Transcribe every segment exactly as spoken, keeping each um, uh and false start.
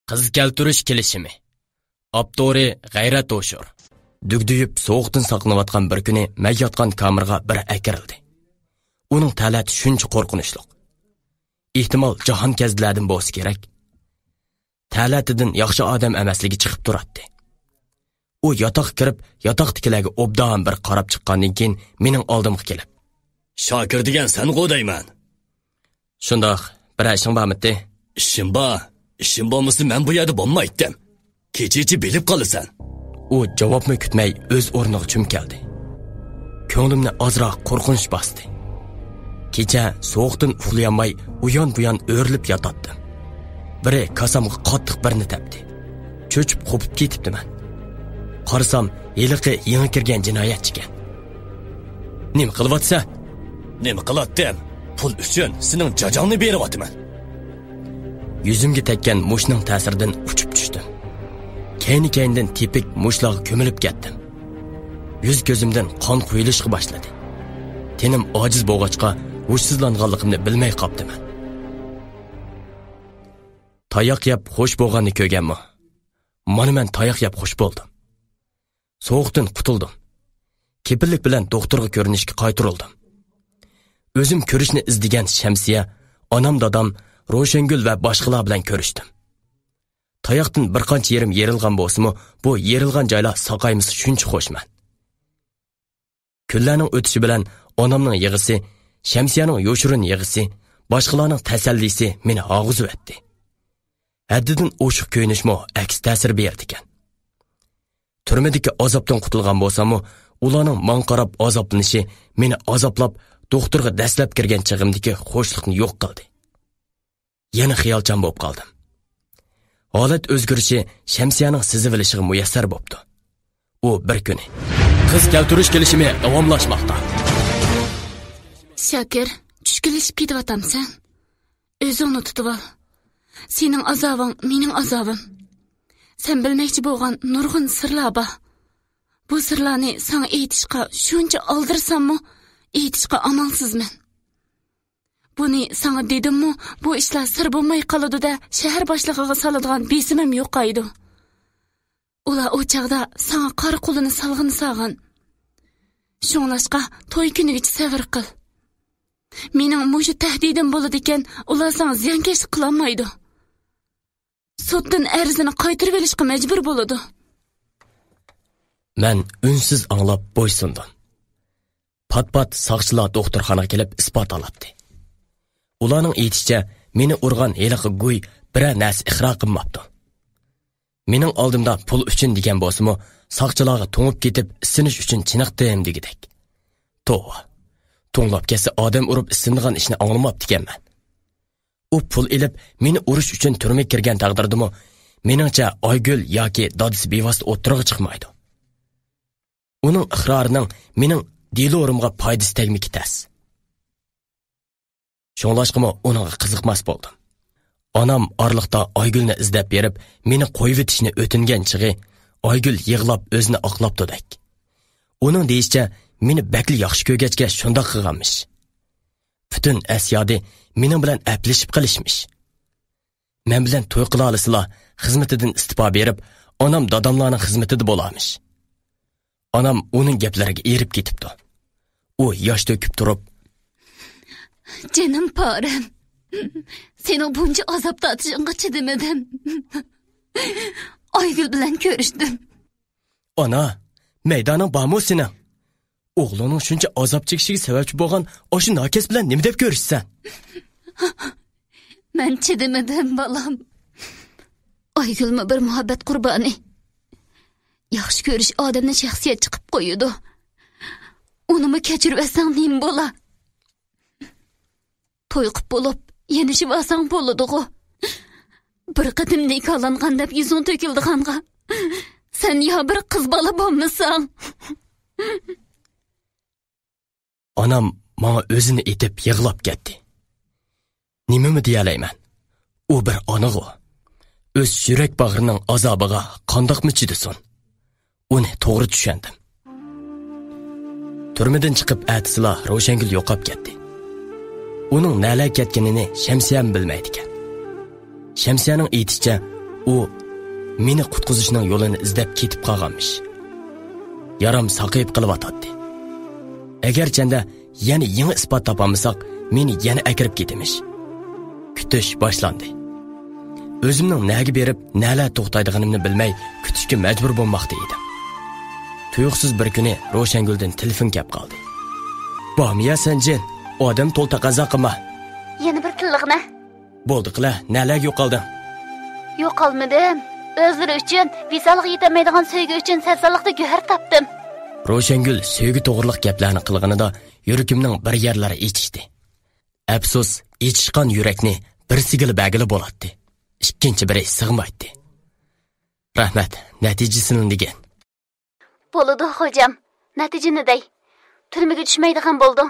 قىز كەلتۈرۈش كېلىشىمى. ئاپتورى غەيرەت ھوشۇر. دۈگدۈيۈپ سوغۇقتىن ساقلىنىۋاتقان بىر كۈنى مەن ياتقان كامېرغا بىر ئەكىرىلدى. ئۇنىڭ تەلەتى شۇنچە قورقۇنچلۇق. ئېھتىمال جاھان كەزدىلەردىن بولسا كېرەك. تەلەتىدىن ياخشى ئادەم ئەمەسلىكى چىقىپ تۇراتتى. ئۇ ياتاققا كىرىپ، ياتاقتىكىلەرگە ئوبدان بىر قاراپ چىققاندىن كېيىن مېنىڭ ئالدىمغا كېلىپ، شاكىر دېگەن سەنغۇ دەيمەن. شۇنداق، بىرەر ئىشىڭ بارمىتى؟ ئىشىم بار. ئىشىم بولمىسا مەن بۇ يەردە بولمايتتىم. كېچىچە بىلىپ قالىسەن. ئۇ جاۋابمۇ كۈتمەي ئۆز ئورنىغا چۈمۈپ كەلدى. كۆڭلۈمنى ئازراق قورقۇنچ باستى. كېچە سوغۇقتىن ئۇخلىيالماي ئۇيان-بۇيان ئۆرۈلۈپ ياتاتتىم. بىرى كاسامغا قاتتىق بىرنى تەپتى. چۆچۈپ قوپۇپ كېتىپتىمەن. قارىسام، ھېلىقى يېڭى كىرگەن جىنايەتچىكەن. نېمە قىلىۋاتىسەن؟ نېمە قىلاتتىم؟ پۇل ئۈچۈن سېنىڭ جاجاڭنى بېرىۋاتىمەن. يۈزۈمگە تەگكەن مۇشتنىڭ تەسىرىدىن ئۇچۇپ چۈشتۈم. كەينى-كەينىدىن تېپىك مۇشتلارغا كۆمۈلۈپ كەتتىم. يۈز-كۆزۈمدىن قان قۇيۇلۇشقا باشلىدى. تېنىم ئاجىز بولغاچقا، ھوشسىزلانغانلىقىمنى بىلمەي قاپتىمەن. تاياق يەپ خوش بولغاننى كۆرگەنمۇ؟ مانا مەن تاياق يەپ خوش بولدۇم. سوغۇقتىن قۇتۇلدۇم. كېپىللىك بىلەن دوختۇرغا كۆرۈنۈشكە قايتۇرۇلدۇم. ئۆزۈم كۆرۈشنى ئىزدىگەن شەمسىيە، ئانام، دادام، روشەنگۈل ۋە باشقىلار بىلەن كۆرۈشتۈم. تاياقتىن بىر قانچە يېرىم يېرىلغان بولسىمۇ، بۇ يېرىلغان جايلار ساقايمىسا شۇنچە خۇشمەن. كۈنلەرنىڭ ئۆتۈشى بىلەن ئانامنىڭ يىغىسى، شەمسىيەنىڭ يوشۇرۇن يىغىسى، باشقىلارنىڭ تەسەللىسى مېنى ھاغۇزۇۋەتتى. ھەددىدىن ئوشۇق كۆيۈنۈشمۇ ئەكس تەسىر بېرىدىكەن. تۈرمىدىكى ئازابتىن قۇتۇلغان بولساممۇ، ئۇلارنىڭ ماڭا قاراپ ئازابلىنىشى مېنى ئازابلاپ، دوختۇرغا دەسلەپ كىرگەن چېغىمدىكى خۇشلۇقنى يوق قىلدى. يەنە خىيالچان بولۇپ قالدىم. ھالەت ئۆزگىرىشى شەمسىيەنىڭ سېزىۋېلىشىغا مۇيەسسەر بوپتۇ. ئۇ بىر كۈنى، قىز كەلتۈرۈش كېلىشىمى داۋاملاشماقتا. شاكىر، چۈشكۈنلىشىپ كېتىۋاتامسەن؟ ئۆزۈڭنى تۇتۇۋال. سېنىڭ ئازابىڭ مېنىڭ ئازابىم. سەن بىلمەكچى بولغان نۇرغۇن سىرلار بار. بۇ سىرلارنى ساڭا ئېيتىشقا شۇنچە ئالدىرىساممۇ، ئېيتىشقا ئامالسىزمەن. بۇنى ساڭا دېدىممۇ، بۇ ئىشلار سىر بولماي قالىدۇ-دە، شەھەر باشلىقىغا سالىدىغان بېسىمىم يوقايدۇ. ئۇلار ئۇ چاغدا ساڭا قارا قولىنى سالغىنى سالغان. شۇڭلاشقا توي كۈنىگىچە سەۋر قىل. مېنىڭ مۇشۇ تەھدىتىم بولىدىكەن، ئۇلار ساڭا زىيانكەشلىك قىلالمايدۇ. سوتتىن ئەرزىنى قايتۇرۇۋېلىشقا مەجبۇر بولىدۇ. مەن ئۈنسىز ئاڭلاپ بويسۇندۇم. پات-پات ساقچىلار دوختۇرخانىغا كېلىپ ئىسپات ئالاتتى. ئۇلارنىڭ ئېيتىشىچە، مېنى ئۇرغان ھېلىقى گۇي بىرەر نەرسە ئىقرار قىلماپتۇ. مېنىڭ ئالدىمدا پۇل ئۈچۈن دېگەن بولسىمۇ، ساقچىلارغا توڭۇپ كېتىپ ئىسسىنىش ئۈچۈن چېنىقتىم دېگۈدەك. توۋا، توڭلاپ كەتسە ئادەم ئۇرۇپ ئىسسىنىدىغان ئىشنى ئاڭلىماپتىكەنمەن. ئۇ پۇل ئېلىپ مېنى ئۇرۇش ئۈچۈن تۈرمىگە كىرگەن تەقدىردىمۇ، مېنىڭچە ئايگۈل ياكى دادىسى بىۋاسىتە ئوتتۇرىغا چىقمايدۇ. ئۇنىڭ ئىقرارىنىڭ مېنىڭ دېلورۇمغا پايدىسى تەگمىكى تەس. شۇڭلاشقىمۇ ئۇنىڭغا قىزىقماس بولدۇم. ئانام ئارىلىقتا ئايگۈلنى ئىزدەپ بېرىپ، مېنى قويۇۋېتىشنى ئۆتۈنگەن چېغى، ئايگۈل يىغلاپ ئۆزىنى ئاقلاپتۇدەك. ئۇنىڭ دېيىشىچە، مېنى بەكلا ياخشى كۆرگەچكە شۇنداق قىلغانمىش. پۈتۈن ئەس-يادى مېنىڭ بىلەن ئەپلىشىپ قېلىشمىش. مەن بىلەن توي قىلالىسىلا، خىزمىتىدىن ئىستېپا بېرىپ، ئانام داداملارنىڭ خىزمىتىدە بولارمىش. ئانام ئۇنىڭ گەپلىرىگە ئېرىپ كېتىپتۇ. ئۇ ياش تۆكۈپ تۇرۇپ، جېنىم پارەم، سېنىڭ بۇنچە ئازاب تارتىشىڭغا چىدىمىدىم. ئايگۈل بىلەن كۆرۈشتۈم. ئانا، مەيدانىڭ بارمۇ سېنىڭ؟ ئوغلۇڭنىڭ شۇنچە ئازاب چېكىشىگە سەۋەبچى بولغان ئاشۇ ناكەس بىلەن نېمە دەپ كۆرۈشىسەن؟ مەن چىدىمىدىم، بالام. ئايگۈلمۇ بىر مۇھەببەت قۇربانى. ياخشى كۆرۈش ئادەمنى شەخسىيەتچى قىلىپ قويىدۇ. ئۇنىمۇ كەچۈرۈۋەتسەڭ نېمە بولا؟ توي قىپ بولۇپ، يېنىشىۋالساڭ بولىدىغۇ. بىر قېتىم نىكاھلانغان دەپ يۈزۈڭ تۆكۈلىدىغانغا، سەن يا بىر قىز بالا بولمىساڭ. ئانام ماڭا ئۆزىنى ئېتىپ يىغلاپ كەتتى. نېمىمۇ دېيەلەيمەن؟ ئۇ بىر ئانىغۇ. ئۆز يۈرەك باغرىنىڭ ئازابىغا قانداقمۇ چىدىسۇن؟ ئۇنى توغرا چۈشەندىم. تۈرمىدىن چىقىپ ئەتىسىلا روشەنگۈل يوقاپ كەتتى. ئۇنىڭ نەلەر كەتكىنىنى شەمسىيەمۇ بىلمەيدىكەن. شەمسىيەنىڭ ئېيتىشىچە، ئۇ مېنى قۇتقۇزۇشنىڭ يولىنى ئىزدەپ كېتىپ قالغانمىش. يارام ساقىيىپ قېلىۋاتاتتى. ئەگەرچەندە يەنە يېڭى ئىسپات تاپالمىساق، مېنى يەنە ئەكىرىپ كېتىمىش. كۈتۈش باشلاندى. ئۆزۈمنىڭ نەگە بېرىپ، نەلەر توختايدىغىنىمنى بىلمەي، كۈتۈشكە مەجبۇر بولماقتا ئىدىم. تۇيۇقسىز بىر كۈنى روشەنگۈلدىن تېلېفون كەپ قالدى. بارمۇ يا سەن جىن؟ ئادەم تولا تەقەززا قىلما. يەنە بىر تىللىغىنە. بولدى قىلە، نەلەرگە يوقالدىڭ؟ يوقالمىدىم. ئۆزلىرى ئۈچۈن، ۋىسالغا يېتەلمەيدىغان سۆيگۈ ئۈچۈن سەرسانلىقتا گۆھەر تاپتىم. روشەنگۈل سۆيگۈ توغرىلىق گەپلەرنى قىلغىنىدا يۈرىكىمنىڭ بىر يەرلىرى ئېچىشتى. ئەپسۇس، ئېچىشقان يۈرەكنى بىرسىگىلا بەرگىلى بولاتتى. ئىككىنچى بىرى سىغمايتتى. رەھمەت، نەتىجىسىنى دېگىن. بولىدۇ، خوجام. نەتىجىنى دەي. تۈرمىگە چۈشمەيدىغان بولدۇڭ.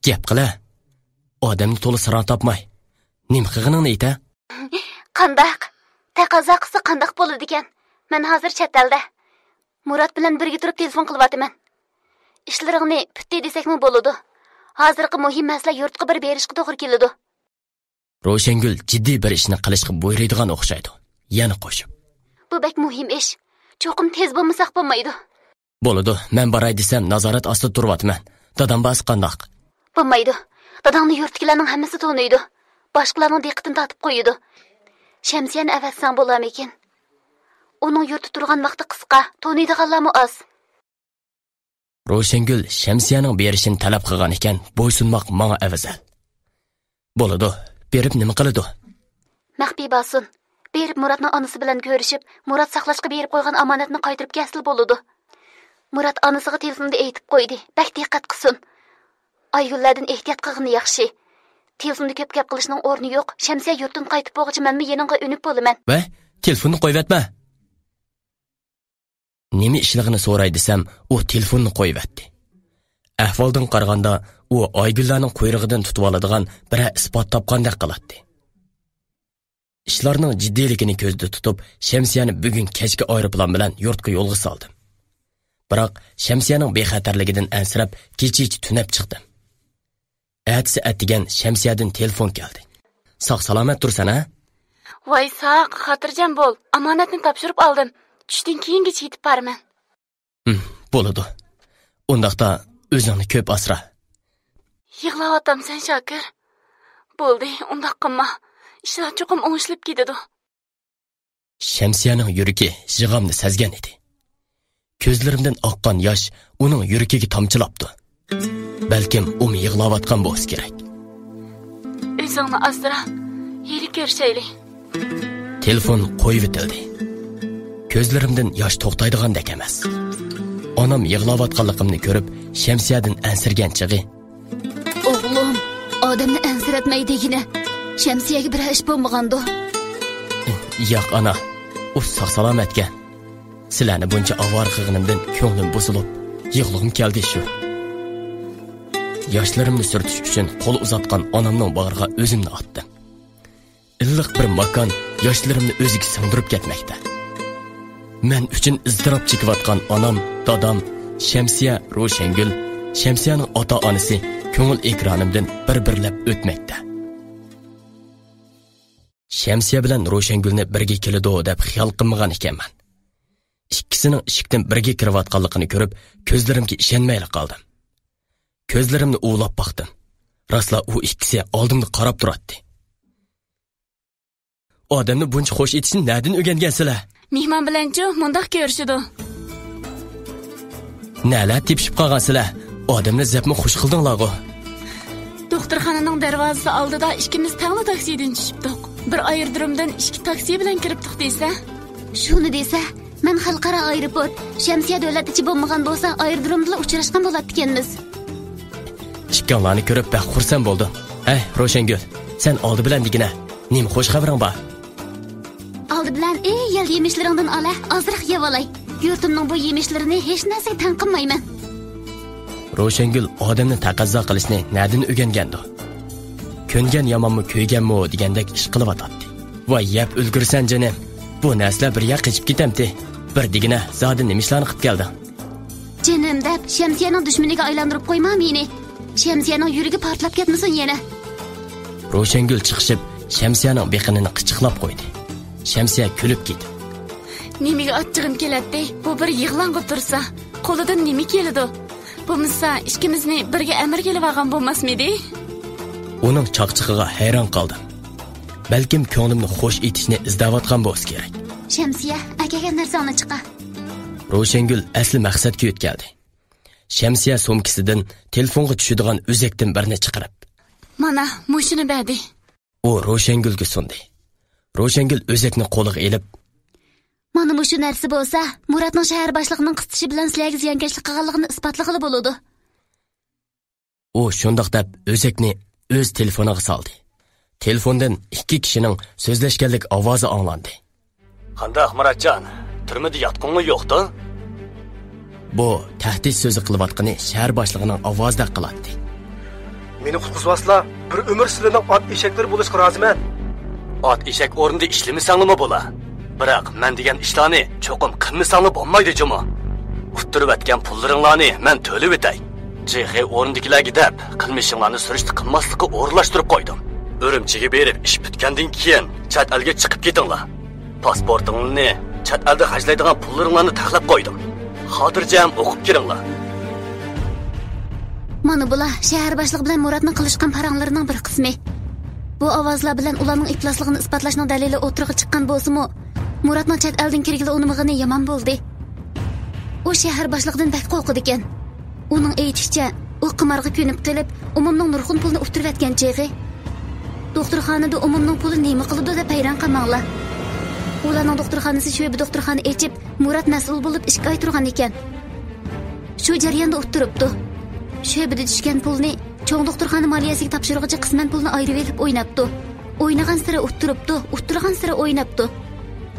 گەپ قىلە. ئادەمنى تولا ساراڭ تاپماي. نېمە قىلغىنىڭنى ئېيتە. قانداق؟ تەقەززا قىلسا قانداق بولىدىكەن؟ مەن ھازىر چەت ئەلدە. مۇرات بىلەن بىرگە تۇرۇپ تېلېفون قىلىۋاتىمەن. ئىشلىرىڭنى پۈتتى دېسەكمۇ بولىدۇ. ھازىرقى مۇھىم مەسىلە يۇرتقا بىر بېرىشقا توغرا كېلىدۇ. روشەنگۈل جىددىي بىر ئىشنى قىلىشقا بۇيرۇيدىغان ئوخشايدۇ. يەنە قوشۇپ. بۇ بەك مۇھىم ئىش. چوقۇم تېز بولمىساق بولمايدۇ. بولىدۇ، مەن باراي دېسەم نازارەت ئاستىدا تۇرۇۋاتىمەن. دادام بارسا قانداق؟ بولمايدۇ. داداڭنى يۇرتتىكىلەرنىڭ ھەممىسى تونۇيدۇ. باشقىلارنىڭ دىققىتىنى تارتىپ قويىدۇ. شەمسىيەنى ئەۋەتسەڭ بولارمىكىن؟ ئۇنىڭ يۇرتتا تۇرغان ۋاقتى قىسقا، تونۇيدىغانلارمۇ ئاز. روشەنگۈل شەمسىيەنىڭ بېرىشىنى تەلەپ قىلغان ئىكەن، بويسۇنماق ماڭا ئەۋزەل. بولىدۇ، بېرىپ نېمە قىلىدۇ؟ مەخپىي بارسۇن. بېرىپ مۇراتنىڭ ئانىسى بىلەن كۆرۈشۈپ، مۇرات ساقلاشقا بېرىپ قويغان ئامانەتنى قايتۇرۇپ كەلسىلا بولىدۇ. مۇرات ئانىسىغا تېلېفوندا ئېيتىپ قويدى، بەك دىققەت قىلسۇن. ئايگۈللەردىن ئېھتىيات قىلغىنى ياخشى. تېلېفوندا كۆپ گەپ قىلىشنىڭ ئورنى يوق، شەمسىيە يۇرتتىن قايتىپ بولغۇچە مەنمۇ يېنىڭغا ئۈنۈپ بولىمەن. ۋە، تېلېفوننى قويۇۋەتمە. نېمە ئىشلىقىنى سوراي دېسەم، ئۇ تېلېفوننى قويۇۋەتتى. ئەھۋالدىن قارىغاندا، ئۇ ئايگۈللەرنىڭ قۇيرۇقىدىن تۇتۇۋالىدىغان بىرەر ئىسپات تاپقاندەك قىلاتتى. ئىشلارنىڭ جىددىيلىكىنى كۆزدە تۇتۇپ، شەمسىيەنى بۈگۈن كەچكە ئايروپىلان بىلەن يۇرتقا يولغا سالدىم. بىراق، شەمسىيەنىڭ بىخەتەرلىكىدىن ئەنسىرەپ، كېچىچە تۈنەپ چىقتىم. ئەتىسى ئەتىگەن شەمسىيەدىن تېلېفون كەلدى. ساق-سالامەت تۇرسەن ھە؟ ۋاي ساق، خاتىرجەم بول. ئامانەتنى تاپشۇرۇپ ئالدىم. چۈشتىن كېيىنگىچە يېتىپ بارىمەن. ھىم، بولىدۇ. ئۇنداقتا ئۆزۈڭنى كۆپ ئاسرا. يىغلاۋاتامسەن، شاكىر؟ بولدى، ئۇنداق قىلما. ئىشلار چوقۇم ئوڭشىلىپ كېتىدۇ. شەمسىيەنىڭ يۈرىكى يىغامنى سەزگەن ئىدى. كۆزلىرىمدىن ئاققان ياش ئۇنىڭ يۈرىكىگە تامچىلاپتۇ. بەلكىم ئۇمۇ يىغلاۋاتقان بولسا كېرەك. ئۆزۈڭنى ئاسرا، ھېلى كۆرۈشەيلى. تېلېفون قويۇۋېتىلدى. كۆزلىرىمدىن ياش توختايدىغاندەك ئەمەس. ئانام يىغلاۋاتقانلىقىمنى كۆرۈپ، شەمسىيەدىن ئەنسىرىگەن چېغى، ئوغلۇم، ئادەمنى ئەنسىرەتمەي دېگىنە. شەمسىيەگە بىرەر ئىش بولمىغاندۇ؟ ياق، ئانا. ئۇ ساق-سالامەتكەن. سىلەرنى بۇنچە ئاۋارە قىلغىنىمدىن كۆڭلۈم بۇزۇلۇپ، يىغلىغۇم كەلدى شۇ. ياشلىرىمنى سۈرتۈش ئۈچۈن قول ئۇزاتقان ئانامنىڭ باغرىغا ئۆزۈمنى ئاتتىم. ئىللىق بىر ماكان ياشلىرىمنى ئۆزىگە سىڭدۈرۈپ كەتمەكتە. مەن ئۈچۈن ئىزتىراپ چېكىۋاتقان ئانام، دادام، شەمسىيە، روشەنگۈل، شەمسىيەنىڭ ئاتا-ئانىسى كۆڭۈل ئېكرانىمدىن بىر-بىرلەپ ئۆتمەكتە. شەمسىيە بىلەن روشەنگۈلنى بىرگە كېلىدۇ دەپ خىيال قىلمىغان ئىكەنمەن. ئىككىسىنىڭ ئىشىكتىن بىرگە كىرىۋاتقانلىقىنى كۆرۈپ، كۆزلىرىمگە ئىشەنمەيلا قالدىم. كۆزلىرىمنى ئۇۋىلاپ باقتىم. راسلا ئۇ ئىككىسى ئالدىمدا قاراپ تۇراتتى. ئادەمنى بۇنچە خوش ئېتىشنى نەدىن ئۆگەنگەنسىلەر؟ مېھمان بىلەنچۇ مۇنداق كۆرۈشىدۇ. نەلەر تېپىشىپ قالغانسىلەر؟ ئادەمنى زەپمۇ خوش قىلدىڭلارغۇ. دوختۇرخانىنىڭ دەرۋازىسى ئالدىدا ئىككىمىز تەڭلا تاكسىدىن چۈشۈپتۇق. بىر ئايرودرومدىن ئىككى تاكسى بىلەن كىرىپتۇق دېسە. شۇنى دېسە، مەن خەلقئارا ئايروپورت، شەمسىيە دۆلەت ئىچى بولمىغان بولسا، ئايرودرومدىلا ئۇچراشقان بولاتتىكەنمىز. ئىككىڭلارنى كۆرۈپ بەك خۇرسەن بولدۇم. ھەي، روشەنگۈل، سەن ئالدى بىلەن دېگىنە، نېمە خوش خەۋىرىڭ بار؟ ئالدى بىلەن، ئى، يەل يېمىشلىرىڭدىن ئالە، ئازراق يەۋالاي. يۇرتۇمنىڭ بۇ يېمىشلىرىنى ھېچ نەرسىگە تەڭ قىلمايمەن. روشەنگۈل ئادەمنى تەقەززا قىلىشنى نەدىن ئۆگەنگەندۇ؟ كۆنگەن يامانمۇ، كۆيگەنمۇ دېگەندەك ئىش قىلىۋاتاتتى. ۋاي، يەپ ئۈلگۈرسەن جېنىم. بۇ نەرسىلەر بىر يەر قېچىپ كېتەمتى؟ بىر دېگىنە، زادى نېمە ئىشلارنى قىلىپ كەلدىڭ؟ جېنىم دەپ، شەمسىيەنىڭ دۈشمىنىگە ئايلاندۇرۇپ قويما مېنى. شەمسىيەنىڭ يۈرىكى پارتلاپ كەتمىسۇن يەنە. روشەنگۈل چىقىشىپ، شەمسىيەنىڭ بېقىنىنى قىچىقلاپ قويدى. شەمسىيە كۈلۈپ كېتىپ. نېمىگە ئاچچىقىم كېلەتتى؟ بۇ بىر يىغلاڭغا تۇرسا، قولىدىن نېمە كېلىدۇ؟ بولمىسا، ئىككىمىزنى بىرگە ئەمىرگە ئېلىۋالغان بولماسمىدى؟ ئۇنىڭ چاقچىقىغا ھەيران قالدىم. بەلكىم كۆڭلۈمنى خوش ئېتىشنى ئىزدەۋاتقان بولسا كېرەك. شەمسىيە، ئەكەلگەن نەرسەڭنى چىقار. روشەنگۈل ئەسلى مەقسەتكە يۆتكەلدى. شەمسىيە سومكىسىدىن تېلېفونغا چۈشىدىغان ئۆزەكتىن بىرنى چىقىرىپ. مانا، مۇشۇنى بەردى. ئۇ روشەنگۈلگە سۇندى. روشەنگۈل ئۆزەكنى قولىغا ئېلىپ. مانا مۇشۇ نەرسە بولسا، مۇراتنىڭ شەھەر باشلىقىنىڭ قىستىشى بىلەن سىلەرگە زىيانكەشلىك قىلغانلىقىنى ئىسپاتلىغىلى بولىدۇ. ئۇ شۇنداق دەپ ئۆزەكنى ئۆز تېلېفونىغا سالدى. تېلېفوندىن ئىككى كىشىنىڭ سۆزلەشكەنلىك ئاۋازى ئاڭلاندى. قانداق، مۇراتجان؟ تۈرمىدە ياتقۇڭمۇ يوقتۇ؟ بۇ تەھدىت سۆزى قىلىۋاتقىنى شەھەر باشلىقىنىڭ ئاۋازىدەك قىلاتتى. مېنى قۇتقۇزۋاتسىلا، بىر ئۆمۈر سىلەرنىڭ ئات ئېشەكلىرى بولۇشقا رازىمەن. ئات ئېشەك ئورنىدا ئىشلىمىسەڭلىمۇ بولا. بىراق مەن دېگەن ئىشلارنى چوقۇم قىلمىساڭلا بولمايدۇ جۇمۇ. ئۇتتۇرۇۋەتكەن پۇللىرىڭلارنى مەن تۆلىۋېتەي. جېخې ئورنىدىكىلەرگە دەپ، قىلمىشىڭلارنى سۈرۈشتە قىلماسلىققا ئورۇنلاشتۇرۇپ قويدۇم. ئۈرۈمچىگە بېرىپ ئىش پۈتكەندىن كېيىن، چەت ئەلگە چىقىپ كېتىڭلار. پاسپورتىڭلارنى، چەت ئەلدە خەجلەيدىغان پۇللىرىڭلارنى تەقلەپ قويدۇم. خاتىرجەم ئوقۇپ كىرىڭلار. مانا بۇلار شەھەر باشلىقى بىلەن مۇراتنىڭ قىلىشقان پاراڭلىرىنىڭ بىر قىسمى. بۇ ئاۋازلار بىلەن ئۇلارنىڭ ئىپلاسلىقىنى ئىسپاتلاشنىڭ دەلىلى ئوتتۇرىغا چىققان بولسىمۇ، مۇراتنىڭ چەت ئەلدىن كىرگىلى ئۇنىمىغىنى يامان بولدى. ئۇ شەھەر باشلىقىدىن بەك قورقىدىكەن. ئۇنىڭ ئېيتىشىچە، ئۇ قىمارغا كۆنۈپ قېلىپ، ئومۇمنىڭ نۇرغۇن پۇلىنى ئۇتتۇرۇۋەتكەن چېغى. دوختۇرخانىدا ئومۇمنىڭ پۇلى نېمە قىلىدۇ دەپ ھەيران قالماڭلار. ئۇلارنىڭ دوختۇرخانىسى شۆبە دوختۇرخانا ئېچىپ، مۇرات مەسئۇل بولۇپ ئىككى ئاي تۇرغان ئىكەن. شۇ جەرياندا ئۇتتۇرۇپتۇ. شۆبىدە چۈشكەن پۇلنى چوڭ دوختۇرخانا مالىيەسىگە تاپشۇرغۇچە قىسمەن پۇلنى ئايرىۋېلىپ ئويناپتۇ. ئوينىغانسېرى ئۇتتۇرۇپتۇ، ئۇتتۇرغانسېرى ئويناپتۇ.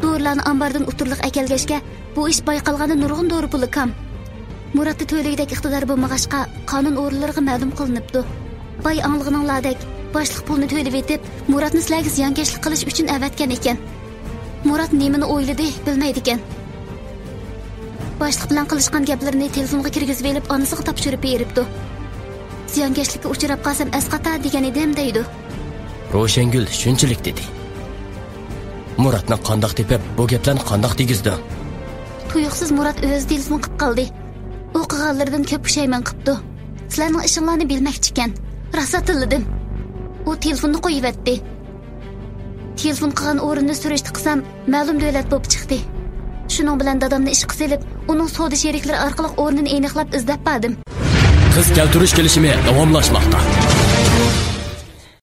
دورىلارنى ئامباردىن ئۇتتۇرلۇق ئەكەلگەچكە، بۇ ئىش بايقالغاندا نۇرغۇن دورا پۇلى كام. مۇراتتا تۆلىگۈدەك ئىقتىدار بولمىغاچقا، قانۇن ئورۇنلىرىغا مەلۇم قىلىنىپتۇ. باي ئاڭلىغىنىڭلاردەك، باشلىق پۇلنى تۆلىۋېتىپ، مۇراتنى سىلەرگە زىيانكەشلىك قىلىش ئۈچۈن ئەۋەتكەن ئىكەن. مۇرات نېمىنى ئويلىدى، بىلمەيدىكەن. باشلىق بىلەن قىلىشقان گەپلىرىنى تېلېفونغا كىرگۈزۈۋېلىپ، ئانىسىغا تاپشۇرۇپ بېرىپتۇ. زىيانكەشلىككە ئۇچراپ قالسام ئەسقاتار دېگەن ئىدىم، دەيدۇ. روشەنگۈل شۇنچىلىك دېدى. مۇراتنى قانداق تېپىپ، بۇ گەپلەرنى قانداق دېگۈزدۈڭ؟ تۇيۇقسىز مۇرات ئۆزى تېلېفون قىلىپ قالدى. ئۇ قىلغانلىرىدىن كۆپ پۇشايمان قىپتۇ. سىلەرنىڭ ئىشىڭلارنى بىلمەكچىكەن. راسا تىللىدىم. ئۇ تېلېفوننى قويۇۋەتتى. تېلېفون قىلغان ئورۇننى سۈرۈشتە قىلسام، مەلۇم دۆلەت بولۇپ چىقتى. شۇنىڭ بىلەن دادامنى ئىشقا سېلىپ، ئۇنىڭ سودا شېرىكلىرى ئارقىلىق ئورنىنى ئېنىقلاپ ئىزدەپ باردىم. قىز كەلتۈرۈش كېلىشىمى داۋاملاشماقتا.